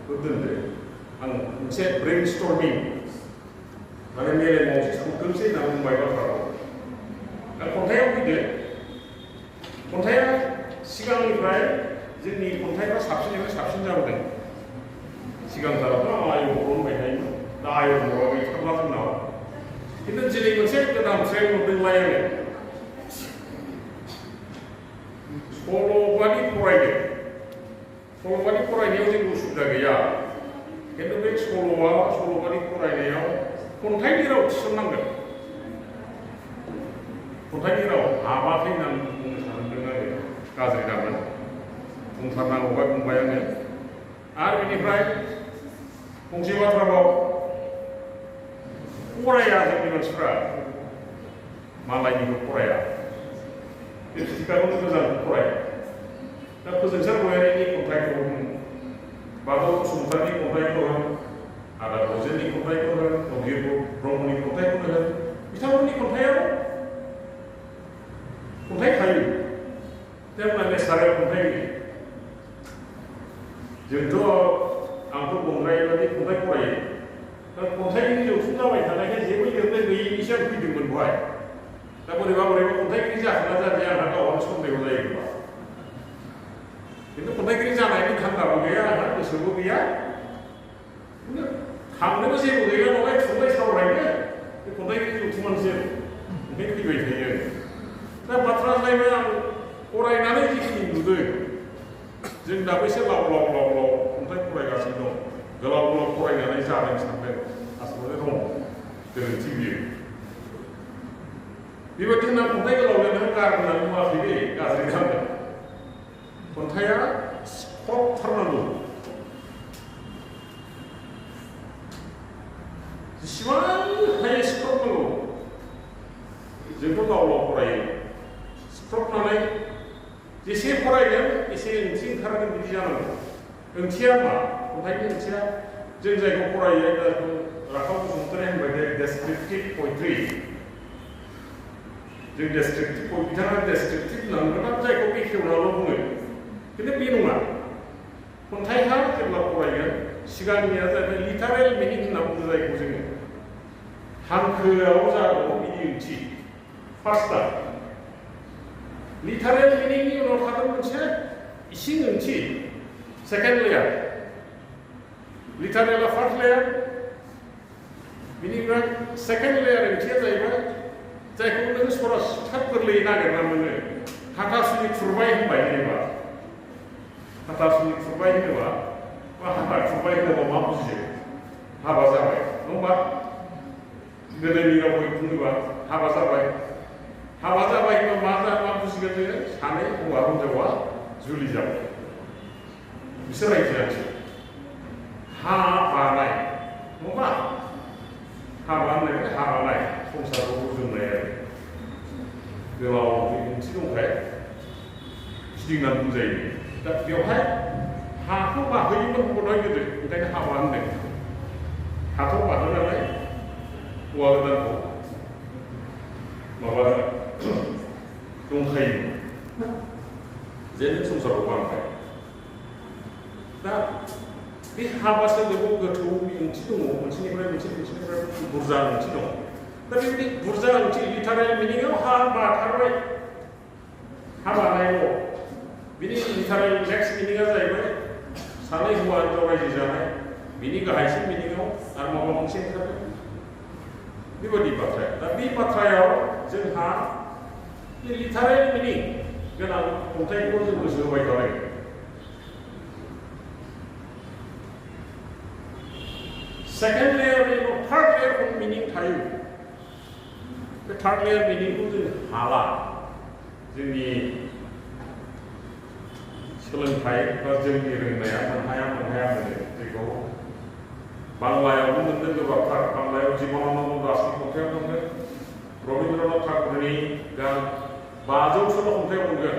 होदोंदे आं मोनसे ब्रेनस्टर्मिं माने मेलेमाव एसे सानग्रोमसै होनना बुंबाय बाथ्राखौ दा खन्थाइयाव फैदो खन्थाइया सिगांनिफ्राय जोंनि खन्थाइफ्रा साबसिननिफ्राय साबसिन जाबोदों सिगांथारावथ' आं आयं बर' होनबाय थायोमोन दा आयं बर'आ गैथारला जोंनाव खिन्थु दिनै मोनसे गोदान ट्रेन्ड नुदोंलाय आङो सल'बादि फरायदों सल'बादि फरायनायाव जेबो उसुबिदा गैया खिन्थु बे सल'बादि फरायनायाव खन्थाइनि राव थिसननांगोन खन्थाइनि राव हाबाखै होननानै बुंनो सानदों आङो गाज्रि दामोन बुंथारनांगौबा बुंबाय आङो आरो बेनिफ्राय फंसे बाथ्राखौ फराया जोंनि मानसिफ्रा मालायनिबो फराया बे थिखाखौनो मोजां फराया दा फोजोंसार गयारिनि खन्थाइखौ होन बाथौ बसुमतारिनि खन्थाइखौ होन आदा ब्रजेननि खन्थाइखौ होन नगिर ब्रह्मनि खन्थाइखौनो होन बिथांमोननि खन्थाइयाव खन्थाइ थायो बिथांमोना नेचारेल खन्थाइ जोंथ' आंथ' बंद्रायबादि खन्थाइ फरायो दा खन्थाइगिरि जौथुम जाबाय थानायखाय जेबो लिरनो गैयैनिसो आं फैदोंमोन बेवहाय दा बोरैबा खन्थाइगिरि जाखोना जादिया आंहा गावहानो सन्देह जायो खोमा खिन्थु खन्थाइगिरि जानायनि धान्दाबो गैया आंहा गोसोबो गैया थांनोबो जेबो गैया नालाय थुनलाइ सावरायनो बे खन्थाइगिरि जौथुमानोसो ओंखायनो फैबाय थायो दा बाथ्रा जाहैबाय आं फरायनानै जिखिनि नुदों जों दाबो एसे लाव खन्थाइ फरायगासिनो दं गोलाव फरायनानै जादों सानदों आसलथे दङ गोरोन्थि बियो बेबायदि होनना खन्थाइ गोलाव लिरनानै गारनानै बुङाखै बे गाज्रि जादों खन्थाइया स्क्रपथारनांगौ जेसेबां हायो स्क्रपनांगौ जोंथ' लाव फरायो स्क्रपनानै जेसे फरायगोन एसे ओंथि ओंखारगोन बिदि जानांगौ ओंथिया मा खन्थाइनि ओंथिया जों जायखौ फरायो जायखौ राखाव बसुमतारी होनबाय डेसक्रिप्टिभ पयट्रि जों डेसक्रिप्टिभ बिथाङा डेसक्रिप्टिभ होननानै जायखौ बेखेवनाल' बुङो खिन्थु बे नङा खन्थाइहा जेब्ला फरायगोन सिगांनिया जाहैबाय लिटारेल मिनिं होनना बुङो जायखौ जोङो हांखोआव जा दङ बिनि ओंथि फार्स्टआ लिटारेल मिनिंनि उनाव थागोन मोनसे इसिं ओंथि सेकेन्ड लेयार लिटारेला फार्स्ट लेयार बिनिफ्राय सेकेन्ड लेयार ओंथिया जाहैबाय जायखौ नोङो सरासनस्रा गोरलैयै नागिरना मोनो हाथासुनि खुरबाय होनबाय जेनेबा हाथासुनि खुरबाय होनोबा बा हाबा खुरबाय होनोबा मा बुजियो हाबा जाबाय नङा होमबा गोदोनि रावै बुङोबा हाबा जाबाय होनबा मा बुजिगोन जोङो सानै हौवा हिनजावा जुलि जाबाय बिसोर रायजो जासै हा बानाय नङा हाबा होननाय हाबानाय संसारखौ रुजुननाय आरो गोलाव ओंथि दंखाय फिदिंनानै बुंजायो दा बेवहाय हाखौ बाहोयोमोन हरनाय गोदो ओंखायनो हाबा होनदों हाखौ बाहोनानै हौवा गोदानखौ माबा दंखायोमोन जेन संसाराव बांबाय दा बे हाबा सोदोबाव गोथौ ओंथि दङ मोनसेनिफ्राय बुरजा ओंथि दं दा बेबायदि बुरजा ओंथि लिटारेल मिनिङाव हाबा थारबाय हाबानायल' बिनि लिटारेल नेक्स्ट मिनिङा जाहैबाय सानै हौवा हिनजाव रायजो जानाय बिनि गाहायसिन मिनिङाव आरो माबा मोनसे ओंखारगोन बेबायदि बाथ्राया दा बे बाथ्रायाव जोंहा लिटारेल मिनिं गोनां खन्थाइखौ जों गोसो होबाय थाबाय सेकेन्ड लेयारनि उनाव थार्ड लेयारखौ मिनिं थायो बे थार्ड लेयार मिनिंखौ जों हाला जोंनि सोलोंथाइ बा जोंनि रोंनाया मोनहाया मोनो जायखौ बांलायावबो मोनदों गोबांथार बांलायाव जीवनानन्द दासनि खन्थाइयाव मोनदों रबीन्द्रनाथ ठाकुरनि गान 500सल' खन्थाइयाव मोनगोन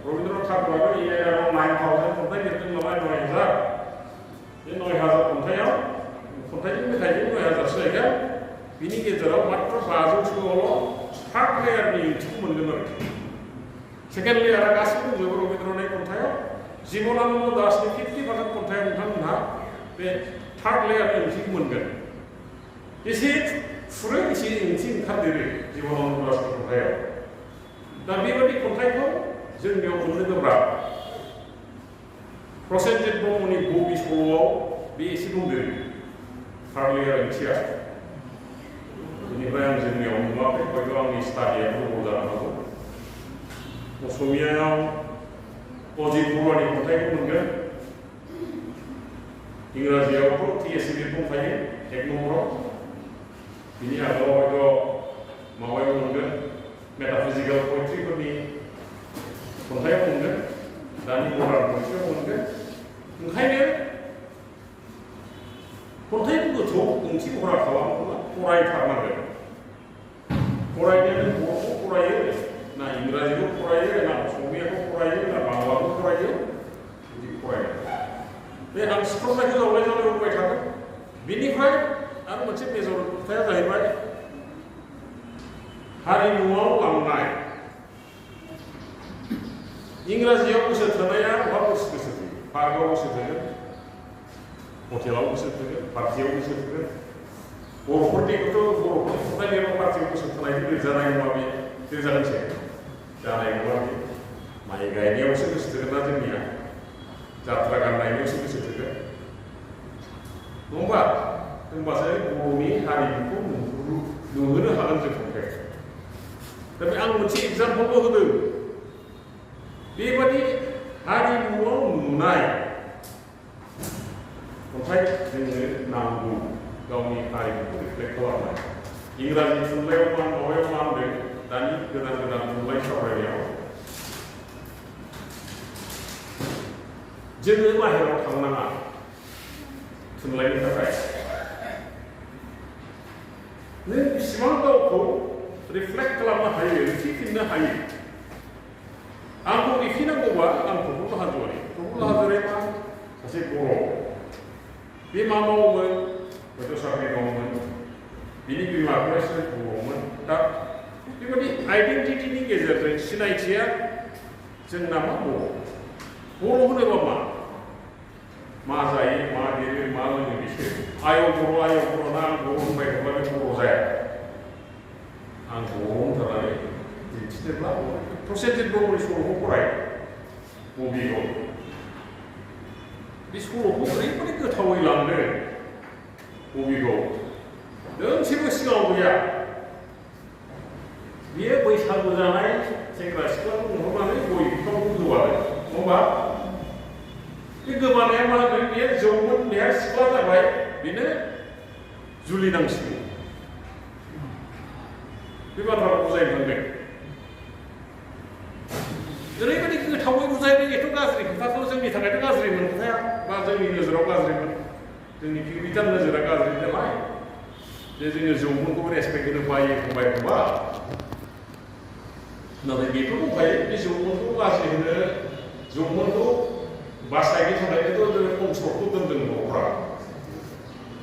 रबीन्द्रनाथ ठाकुराबो इयाराव 9000 खन्थाइ लिरदों नालाय 9000 बे 9000 खन्थाइयाव खन्थाइनि मेथाइजों 9000सो जायगायाव बिनि गेजेराव मात्र 500सोल' थार्ड लेयारनि ओंथिखौ मोनगोन आरो सेकेन्ड लेयारा गासिबो दंजोबो रबीन्द्रनाथनि खन्थाइयाव जीवनानन्द दासनि 50% खन्थाइयाव नोंथांमोनहा बे थार्ड लेयार ओंथिखौ मोनगोन एसे फुरो एसे ओंथि ओंखारदेरो जिबनानन्द दासनि खन्थाइयाव दा बेबायदि खन्थाइखौ जोंनियाव मोननो गोब्राब प्रसेनजित ब्रह्मनि बबि सल'आव बे एसे दंदेरो थार्ड लेयार ओंथिया बेनिफ्राय आं जोंनियाव नुवाखै हयथ' आंनि स्टाडिया गोबाव जानो हागौ असमियायाव अजित बरुवानि खन्थाइखौ मोनगोन इंराजियावथ' टी.एस. एलियट दंखायो एक नम्बराव बिनि आगोलाव हयथ' माबायाव मोनगोन मेटाफिजिकेल पयेट्रिफोरनि खन्थाइयाव मोनगोन दानि मडार्न पयेट्रियाव मोनगोन ओंखायनो खन्थाइखौ गोथौ ओंथि भरा खालामोब्ला फरायथारनांगोन फरायनायानो बर'खौ फरायो ना इंराजिखौ फरायो ना असमियाखौ फरायो ना बांलाखौ फरायो बिदि फरायो बे आं सिख्रबनायखौ जावलाय जावलाय बुंबाय थागोन बेनिफ्राय आरो मोनसे मेजर खोथाया जाहैबाय हारिमुआव लांनाय इंराजियाव गोसो थोनाया बहा गोसो थोयो पार्कआव गोसो थोगोन हटेलाव गोसो थोगोन पार्टियाव गोसो थोगोन बर'फोरनिखौथ' बर'फोरनि खन्थाइ लिरनाय पार्टियाव गोसो थोनायनि लिरजानाय नङा बे लिरजागोनसै जानाय नङा बे माइ गायनायावसो गोसो थोगोन ना जोंनिया जात्रा गाननायनियावसो गोसो थोगोन नङा होमबा होमबासो बर'नि हारिमुखौ नुहोनो हागोन जों खन्थाइ दा बे आं मोनसे एग्जाम्पलबो होदों बेबादि हारिमुआव नुनाय खन्थाइ जोंनो नांगौ गावनि हारिमुखौ रिफ्लेक्ट खालामनाय इंराजि थुनलाइयाव माबायाव मा होनदों दानि गोदान गोदान थुनलाइ सावरायनायाव जोङो बाहेरायाव थांनाङा थुनलाइनि थाखाय नों बेसेबां गावखौ रिफ्लेक्ट खालामनो हायो रिफिफिननो हायो आंखौ रिफिनांगौबा आं प्रफुल्ल हाज'वारि मा सासे बर' बे मा मावोमोन हयथ' साख्रि मावोमोन बिनि बिमा बिफाया बर'मोन दा बेबायदि आइडेन्टिटिनि गेजेरजों सिनायथिया जोंना मा बर' होनोबा मा जायो मा देरो मा लोङो बिसोर आय बर' ना आं बर' होनबाय थाब्ला बे बर' जाया आं बर' होनथारनानै दिन्थिनोब्ला प्रसेनजित ब्रह्मनि सल'खौ फराय बबिखौ बे सल'खौ ओरैबायदि गोथावै लांदों बबिखौ दोंसेबो सिगाङाव गैया बियो बैसागु जानाय सेंग्रा सिख्लाखौ नुहरनानै गय बिफांखौ गोबादों नङा होमबा बे गोबानाया मा होनो बेयो जौमोन बेहा सिख्ला जाबाय बेनो जुलि नांसिगौ बे बाथ्राखौ बुजायनो थांदों ओरैबायदि गोथावै बुजायदों एथ' गाज्रि खोथाखौ जोंनि थाखायथ' गाज्रि मोन खोथाया बा जोंनि नोजोराव गाज्रिमोन जोंनि पिउरिटान नोजोरा गाज्रि नालाय जे जोङो जौमोनखौ रेसपेक्ट होनो बायो फंबाय फंबा नाथाय बेथ' दंखायो बे जौमोनखौ गाज्रि होनो जौमोनखौ बासायनो थाखायथ' जोङो कमसर्टखौ दोनदों बर'फ्रा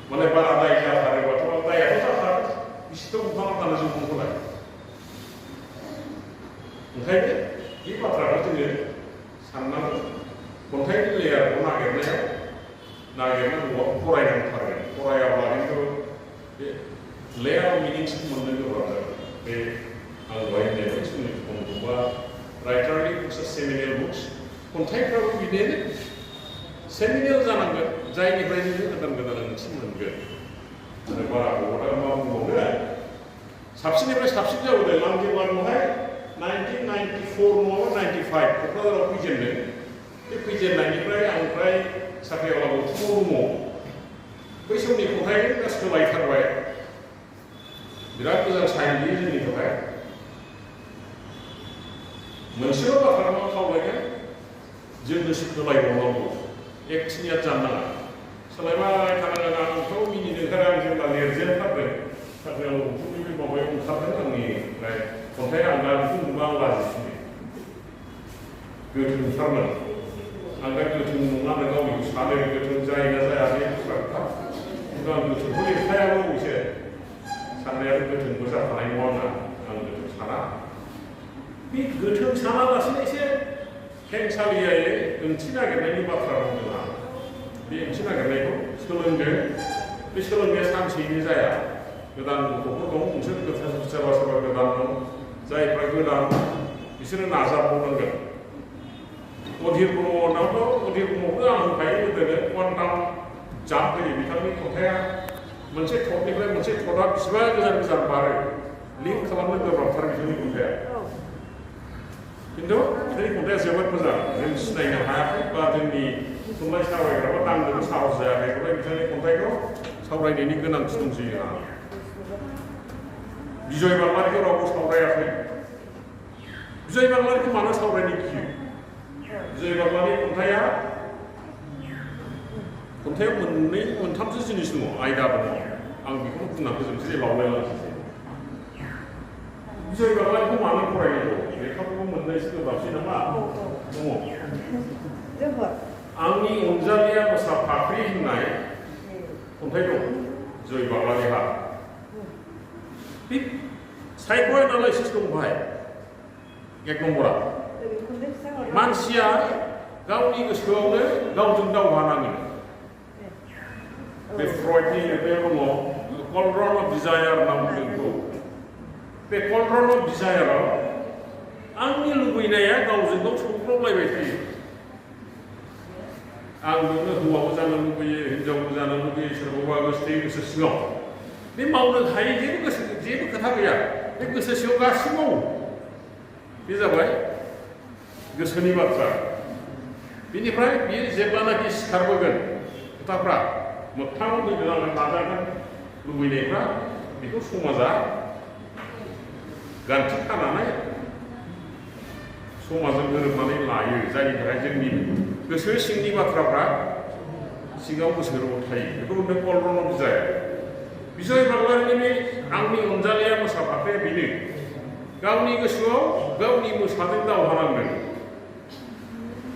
माने बारा दाय जाथारोबाथ' दायाथ' जाथारो बिसोरथ' बुंखाना थानो जौमोनखौलाय ओंखायनो बे बाथ्राखौ जोङो साननांगौ खन्थाइनि लेयारखौ नागिरनांगौआ फरायनांथारगोन फरायाब्ला खिन्थु बे लेयार मिनिंसखौ मोननो गोब्राब जागोन बे आं दहाय होननाय बायदि समनि बा राइटारनि बुक्स सेमिनेल बुक्स खन्थाइफ्राबो बिदिनो सेमिनेल जानांगोन जायनिफ्राय नोङो गोदान गोदान ओंथि मोनगोन आरो बारा गोबाव मा बुंबावनो साबसिननिफ्राय साबसिन जाबोदों आं जेब्लाहाय 1994 नङाबा 95 क'क्राझाराव फैजेनदों बे फैजेननायनिफ्राय आं फ्राय साख्रियावला गौथुमाव दङ बै समनि खन्थाइखौ सोलायथारबाय बिराद मोजां साइन बियो जोंनि थाखाय मोनसेल' बाथ्राखौ मा खावलायगोन जोंनो सोलायबावनांगौ एकथिनिया जानो नाङा सोलायबाय थानाङा आंथ' मिनिनो ओंखारो आं जेब्ला लिरजेनथारदों साख्रियावला गौथुमनि बे माबायाव ओंखारदों आंनिफ्राय खन्थाइ आं दा बेखौ नुबा आं लाजिफिनो गोथोंथारमोन आं दा गोथों नङा होनना गावनिखौ सानो गोथों जायो ना जाया बे बाथ्रा खिन्थु आं गोथोंखौ लिरखायाबो एसे साननायाबो गोथोंबो जाखानाय नङा आंना आं गोथों साना बे गोथों सानालासिनो एसे खेंसालियायै ओंथि नागिरनायनि बाथ्रा बुंदों आं बे ओंथि नागिरनायखौ सोलोंदो। बे सोलोंनाया सानसेयैनो जाया। गोदान गथ'फोर दं, नोंसोर सोरबा सोरबा गोदान दं, जायफ्रा गोदान बिसोरो नाजाबावनांगोन। अधीर ब्रह्मनावथ' अधीर ब्रह्मखौनो आं होनखायो गोदोनो क्वान्टाम जाम्प होयो बिथांनि खन्थाइया। मोनसे थटनिफ्राय मोनसे थटआ बेसेबां गोजान गोजान बारो, लिंक खालामनो गोब्राबथार बिथांनि खन्थाइया। खिन्थु बिथांनि खन्थाइया जोबोद मोजां। जों सिनायनो हायाखै बा जोंनि थुनलाइ सावरायग्राबा दांनोबो साहस जायाखै। ओमफ्राय बिथांनि खन्थाइखौ सावरायनायनि गोनांथि दंसै जोंहा। बिजय बांलारिखौ रावबो सावरायाखै। बिजय बांलारिखौ मानो सावरायनो गियो? बिजय बांलानि खन्थाइयाव मोनथामसो जिनिस दङ, आयदा दङ। आं बेखौनो बुंना फोजोबनोसै, लावलायलांसै। बिजय बांलानिखौ मानो फरायनांगौ? लेखाफोरखौ मोननो एसे गोब्राबसै नामा? दङ। आंनि अनजालिया मोसा फाख्रि होननाय खन्थाइ दं बिजय बांलानिहा। बे सायख' एनालाइसिस दं बाहाय। एक नम्बरा मानसिया गावनि गोसोआवनो गावजों दावहा नाङो। बे फ्रयडनि लिरनायाव दङ कलरन अफ डिजायार होनना बुंदों। बे कलरन अफ डिजायाराव आंनि लुबैनाया गावजों गाव सौग्रावलायबाय थायो। आं बेयावनो हौवाबो जानो लुबैयो, हिनजावबो जानो लुबैयो, सोरखौबा गोसो सिङाव बे मावनो हायै जेबो खोथा गैया। बे गोसो सिङाव गासिबो मावो। बे जाबाय गोसोनि बाथ्रा। बेनिफ्राय बियो जेब्लानाखि सिखारबोगोन खोथाफ्रा मोगथाङाव फैनो नाजागोन लुबैनायफ्रा, बेखौ समाजा गान्थि खानानै समाजजों गोरोबनानै लायो। जायनि थाखाय जोंनि गोसो सिंनि बाथ्राफ्रा सिङाव गोसोआव थायो। बेखौ बुंदों कलरन अफ डिजायार। बिजय बांलानि बे आंनि अनजालिया मोसा फाख्रिया बेनो। गावनि गोसोआव गावनि मोसाजों दावहा नांदों।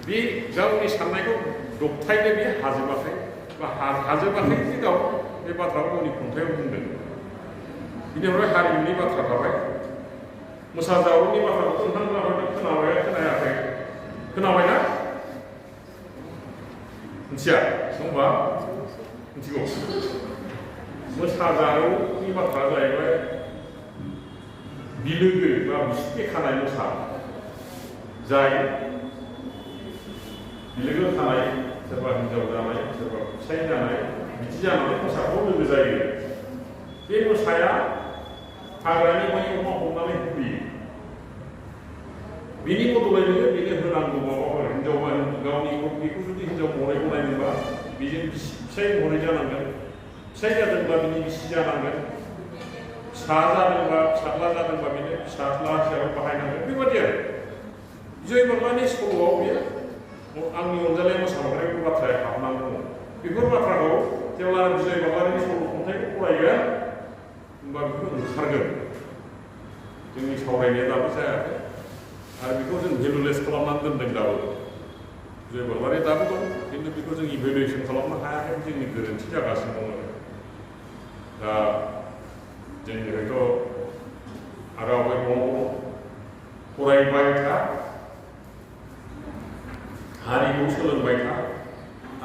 बे गावनि साननायखौ दबथायनो बे हाजोबाखै बा हाजोबाखै जे गाव बे बाथ्राखौ गावनि खन्थाइयाव बुंदों। बिनिफ्राय हारिमुनि बाथ्रा थाबाय। मोसा जावर'नि बाथ्राखौ नोंथांमोना खोनाबाय खोनायाखै? खोनाबायना? मिथिया होमबा मिथिगौ। मोसा जारौनि बाथ्रा जाहैबाय बिलोगो बा बिसिके खानाय मोसा, जाय बिलोगो खानाय, सोरबा हिनजाव जानाय, सोरबा फिसाय जानाय, बिदि जानानै मोसाखौ लोगो जायो। बे मोसाया हाग्रानि मै अमा हमनानै होफैयो। बिनि बदलै बेनो होनांगौ माबाफोर। हिनजावबा गावनि बेखौ जुदि हिनजाव महरै गनायनोबा बेजों फिसाय महरै जानांगोन। फिसाय जादोंबा बिनि बिसि जानांगोन। फिसा जादोंबा फिसाज्ला जादोंबा बेनो फिसाज्ला हिसाबै बाहायनांगोन। बेबादि आरो बिजय बांलानि सल'आव बेयो आंनि अनजालिया मोसा फाख्रिनि बाथ्राया हाबनानै दङ। बेफोर बाथ्राखौ जेब्ला बिजय बांलानि सल' खन्थाइखौ फरायगोन होमबा बेखौ ओंखारगोन। जोंनि सावरायनाया दाबो जायाखै आरो बेखौ जों भेलुलेस खालामनानै दोनदों दाबो। बिजय बांलानि दाबो दं, खिन्थु बेखौ जों इभेलुएसन खालामनो हायाखै। जोंनि गोरोन्थि जागासिनो दं आरो। दा जोंनिफ्रायथ' आरो आवगाय फरायबाय था, हारिखौ सोलोंबाय था।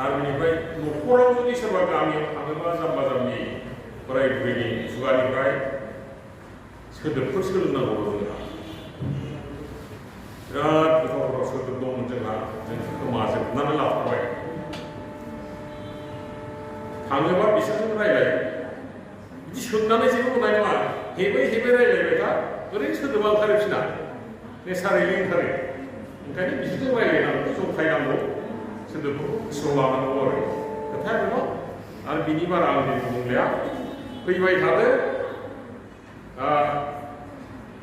आरो बेनिफ्राय न'खराव जुदि सोरबा गामियाव थाङोबा जाम्बा जाम्बि बोराय बुरैनि खुगानिफ्राय सोदोबफोर सोलोंनांगौ जोंहा। बिराद गोथाव गोथाव सोदोब दंमोन जोंहा, जों खोमाजोबनानै लाथारबाय। थाङोबा बिसोरजों रायलाय, बिदि सोंनानै जेबो मोननाय नङा। हेबै हेबै रायलायबाय था, ओरैनो सोदोबा ओंखारफिना, नेचारेलि ओंखारो। ओंखायनो बिसोरजों रायलायनांगौ, जंखायनांगौ, सोदोबफोरखौ गोसोआव लानांगौ आरो। खोथाया बेल'। आरो बिनि बारा आं जेबो बुंलिया। फैबाय थादो,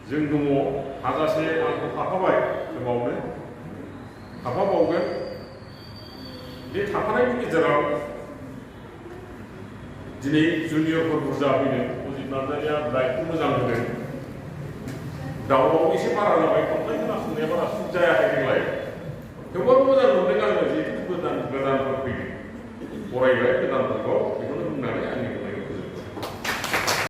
जों दङ, हाजासे आंखौ थाफाबाय समावनो थाफाबावगोन। बे थाफानायनि गेजेराव दिनै जुनियरफोर बुरजा फैदों। अजित नार्जारिया दायित्व मोजां होदों। दावराव एसे बारा जाबाय, खन्थाइ खोनासंनाया बारा सुख जायाखै देग्लाय। थेवबाबो मोजां मोनदों आङो, जिहेतु गोदानफोर फैदों। फरायबाय गोदानफोरखौ, बेखौनो बुंनानै आंनि